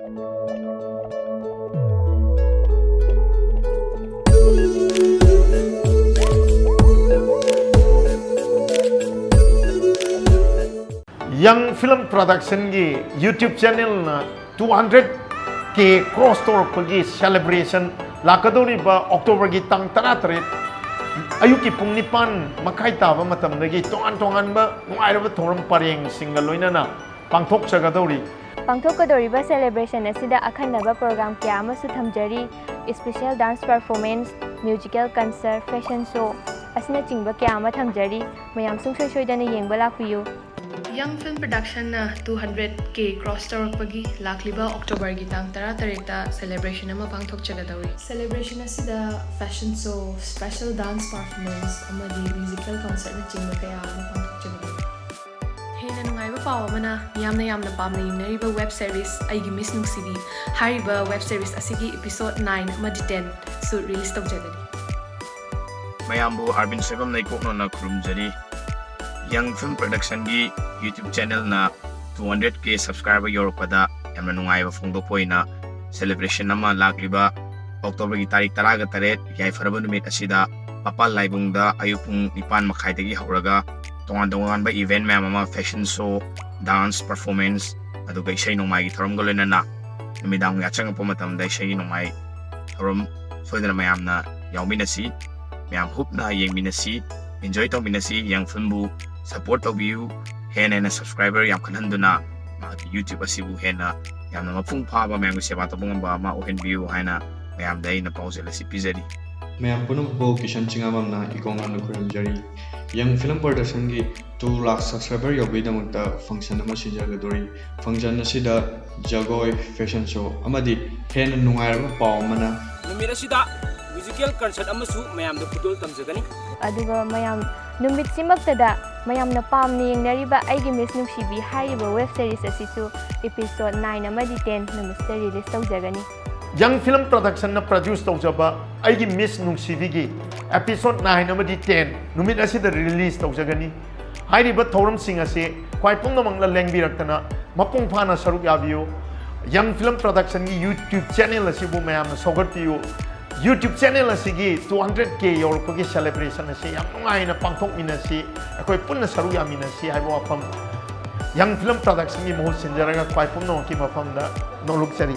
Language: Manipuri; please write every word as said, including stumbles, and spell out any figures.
Young Film Productionꯒꯤ YouTube channelꯅ two hundred K cross ꯇꯧꯔꯛꯄꯒꯤ celebration ꯂꯥꯛꯀꯗꯧꯔꯤꯕ Octoberꯒꯤ ꯇꯥꯡ ꯇꯔꯥꯇꯔꯦꯠ ꯑꯌꯨꯛꯀꯤ ꯄꯨꯡ ꯅꯤꯄꯥꯟ ꯃꯈꯥꯏ ꯇꯥꯕ ꯃꯇꯝꯗꯒꯤ ꯇꯣꯉꯥꯟ ꯇꯣꯉꯥꯟꯕ ꯅꯨꯡꯉꯥꯏꯔꯕ ꯊꯧꯔꯝ ꯄꯔꯦꯡꯁꯤꯡꯒ ꯂꯣꯏꯅꯅ ꯄꯥꯡꯊꯣꯛꯆꯒꯗꯧꯔꯤ꯫ ꯄꯥꯡꯊꯣꯛꯀꯗꯧꯔꯤꯕ celebration ꯑꯁꯤꯗ ꯑꯈꯟꯅꯕ program ꯀꯌꯥ ꯑꯃꯁꯨ ꯊꯝꯖꯔꯤ꯫ Special dance performance, musical concert, fashion show ꯑꯁꯤꯅꯆꯤꯡꯕ ꯀꯌꯥ ꯑꯃ ꯊꯝꯖꯔꯤ꯫ ꯃꯌꯥꯝ ꯁꯨꯡꯁꯣꯏ ꯁꯣꯏꯗꯅ ꯌꯦꯡꯕ ꯂꯥꯛꯄꯤꯌꯨ꯫ Young Film Productionꯅ two hundred K cross ꯇꯧꯔꯛꯄꯒꯤ ꯂꯥꯛꯂꯤꯕ Octoberꯒꯤ ꯇꯥꯡ ꯇꯔꯥꯇꯔꯦꯠꯇ celebration ꯑꯃ ꯄꯥꯡꯊꯣꯛꯆꯒꯗꯧꯔꯤ꯫ Celebration ꯑꯁꯤꯗ fashion show, special dance performance ꯑꯃꯗꯤ musical concertꯅꯆꯤꯡꯕ ꯀꯌꯥ ꯑꯃ ꯄꯥꯡꯊꯣꯛꯆꯒꯗꯧꯔꯤ꯫ ꯍꯦꯟꯅ ꯅꯨꯡꯉꯥꯏꯕ ꯄꯥꯎ ꯑꯃꯅ, ꯃꯤꯌꯥꯝꯅ ꯌꯥꯝꯅ ꯄꯥꯝꯅ ꯌꯦꯡꯅꯔꯤꯕ web series ꯑꯩꯒꯤ Miss ꯅꯨꯡꯁꯤꯕꯤ ꯍꯥꯏꯔꯤꯕ web series ꯑꯁꯤꯒꯤ episode nine ꯑꯃꯗꯤ ten ꯁꯨ release ꯇꯧꯖꯒꯅꯤ꯫ ꯃꯌꯥꯝꯕꯨ ꯑꯥꯔꯕꯤꯟ Soibam ꯂꯩꯀꯣꯛꯅꯣꯅ ꯈꯨꯔꯨꯝꯖꯔꯤ꯫ Young Film Productionꯒꯤ YouTube channelꯅ two hundred K subscriber ꯌꯧꯔꯛꯄꯗ ꯌꯥꯝꯅ ꯅꯨꯡꯉꯥꯏꯕ ꯐꯣꯡꯗꯣꯛꯄ ꯑꯣꯏꯅ celebration ꯑꯃ ꯂꯥꯛꯂꯤꯕ Octoberꯒꯤ ꯇꯥꯔꯤꯛ ꯇꯔꯥꯒ ꯇꯔꯦꯠ ꯌꯥꯏꯐꯔꯕ ꯅꯨꯃꯤꯠ ꯑꯁꯤꯗ ꯃꯄꯥꯜ ꯂꯥꯏꯕꯨꯡꯗ ꯑꯌꯨꯛ ꯄꯨꯡ ꯅꯤꯄꯥꯟ ꯃꯈꯥꯏꯗꯒꯤ ꯍꯧꯔꯒ ꯇꯣꯉꯥꯟ ꯇꯣꯉꯥꯟꯕ event ꯃꯌꯥꯝ ꯑꯃ, fashion show, dance performance, ꯑꯗꯨꯒ ꯏꯁꯩ ꯅꯣꯡꯃꯥꯏꯒꯤ ꯊꯧꯔꯝꯒ ꯂꯣꯏꯅꯅ ꯅꯨꯃꯤꯗꯥꯡ ꯌꯥꯆꯪꯉꯛꯄ ꯃꯇꯝꯗ ꯏꯁꯩ ꯅꯣꯡꯃꯥꯏ ꯊꯧꯔꯝ ꯁꯣꯏꯗꯅ ꯃꯌꯥꯝꯅ ꯌꯥꯎꯃꯤꯟꯅꯁꯤ꯫ ꯃꯌꯥꯝ ꯍꯨꯞꯅ ꯌꯦꯡꯃꯤꯟꯅꯁꯤ, enjoy ꯇꯧꯃꯤꯟꯅꯁꯤ꯫ Young Filmꯕꯨ support ꯇꯧꯕꯤꯌꯨ꯫ ꯍꯦꯟꯅ ꯍꯦꯟꯅ subscriber ꯌꯥꯝꯈꯠꯍꯟꯗꯨꯅ ꯃꯍꯥꯛꯀꯤ YouTube ꯑꯁꯤꯕꯨ ꯍꯦꯟꯅ ꯌꯥꯝꯅ ꯃꯄꯨꯡ ꯐꯥꯕ, ꯃꯌꯥꯝꯒꯤ ꯁꯦꯕꯥ ꯇꯧꯕ ꯉꯝꯕ ꯑꯃ ꯑꯣꯏꯍꯟꯕꯤꯌꯨ ꯍꯥꯏꯅ ꯃꯌꯥꯝꯗ ꯑꯩꯅ ꯄꯥꯎꯖꯦꯜ ꯑꯁꯤ ꯄꯤꯖꯔꯤ꯫ ꯃꯌꯥꯝ ꯄꯨꯝꯅꯃꯛꯄꯨ ꯀꯤꯁꯟ ꯆꯤꯉꯥꯃꯝꯅ ꯏꯀꯣꯡ ꯂꯥꯎꯅ ꯈꯨꯔꯨꯝꯖꯔꯤ꯫ Young Film Productionꯒꯤ two lakh subscriber ꯌꯧꯕꯒꯤꯗꯃꯛꯇ function ꯑꯃ ꯁꯤꯟꯖꯒꯗꯧꯔꯤ꯫ Function ꯑꯁꯤꯗ ꯖꯒꯣꯏ, fashion show ꯑꯃꯗꯤ ꯍꯦꯟꯅ ꯅꯨꯡꯉꯥꯏꯔꯕ ꯄꯥꯎ ꯑꯃꯅ, ꯅꯨꯃꯤꯠ ꯑꯁꯤꯗ musical concert ꯑꯃꯁꯨ ꯃꯌꯥꯝꯗ ꯈꯨꯗꯣꯜ ꯇꯝꯖꯒꯅꯤ꯫ ꯑꯗꯨꯒ ꯃꯌꯥꯝ ꯅꯨꯃꯤꯠꯁꯤꯃꯛꯇꯗ ꯃꯌꯥꯝꯅ ꯄꯥꯝꯅ ꯌꯦꯡꯅꯔꯤꯕ ꯑꯩꯒꯤ Miss ꯅꯨꯡꯁꯤꯕꯤ ꯍꯥꯏꯔꯤꯕ web series ꯑꯁꯤꯁꯨ episode nine ꯑꯃꯗꯤ ten ꯅꯨꯃꯤꯠꯁꯤꯗ release ꯇꯧꯖꯒꯅꯤ꯫ Young Film Productionꯅ produce ꯇꯧꯖꯕ ꯑꯩꯒꯤ Miss ꯅꯨꯡꯁꯤꯕꯤꯒꯤ episode nine ꯑꯃꯗꯤ ten ꯅꯨꯃꯤꯠ ꯑꯁꯤꯗ release ꯇꯧꯖꯒꯅꯤ꯫ ꯍꯥꯏꯔꯤꯕ ꯊꯧꯔꯝꯁꯤꯡ ꯑꯁꯤ ꯈ꯭ꯋꯥꯏ ꯄꯨꯝꯅꯃꯛꯅ ꯂꯦꯡꯕꯤꯔꯛꯇꯅ ꯃꯄꯨꯡ ꯐꯥꯅ ꯁꯔꯨꯛ ꯌꯥꯕꯤꯌꯨ꯫ Young Film Productionꯒꯤ YouTube channel ꯑꯁꯤꯕꯨ ꯃꯌꯥꯝꯅ ꯁꯧꯒꯠꯄꯤꯌꯨ꯫ YouTube channel ꯑꯁꯤꯒꯤ two hundred K ꯌꯧꯔꯛꯄꯒꯤ celebration ꯑꯁꯤ ꯌꯥꯝ ꯅꯨꯡꯉꯥꯏꯅ ꯄꯥꯡꯊꯣꯛꯃꯤꯟꯅꯁꯤ, ꯑꯩꯈꯣꯏ ꯄꯨꯟꯅ ꯁꯔꯨꯛ ꯌꯥꯃꯤꯟꯅꯁꯤ ꯍꯥꯏꯕ ꯋꯥꯐꯝ Young Film Productionꯒꯤ ꯃꯍꯨꯠ ꯁꯤꯟꯖꯔꯒ ꯈ꯭ꯋꯥꯏ ꯄꯨꯝꯅꯃꯛꯀꯤ ꯃꯐꯝꯗ ꯅꯣꯂꯨꯛꯆꯔꯤ꯫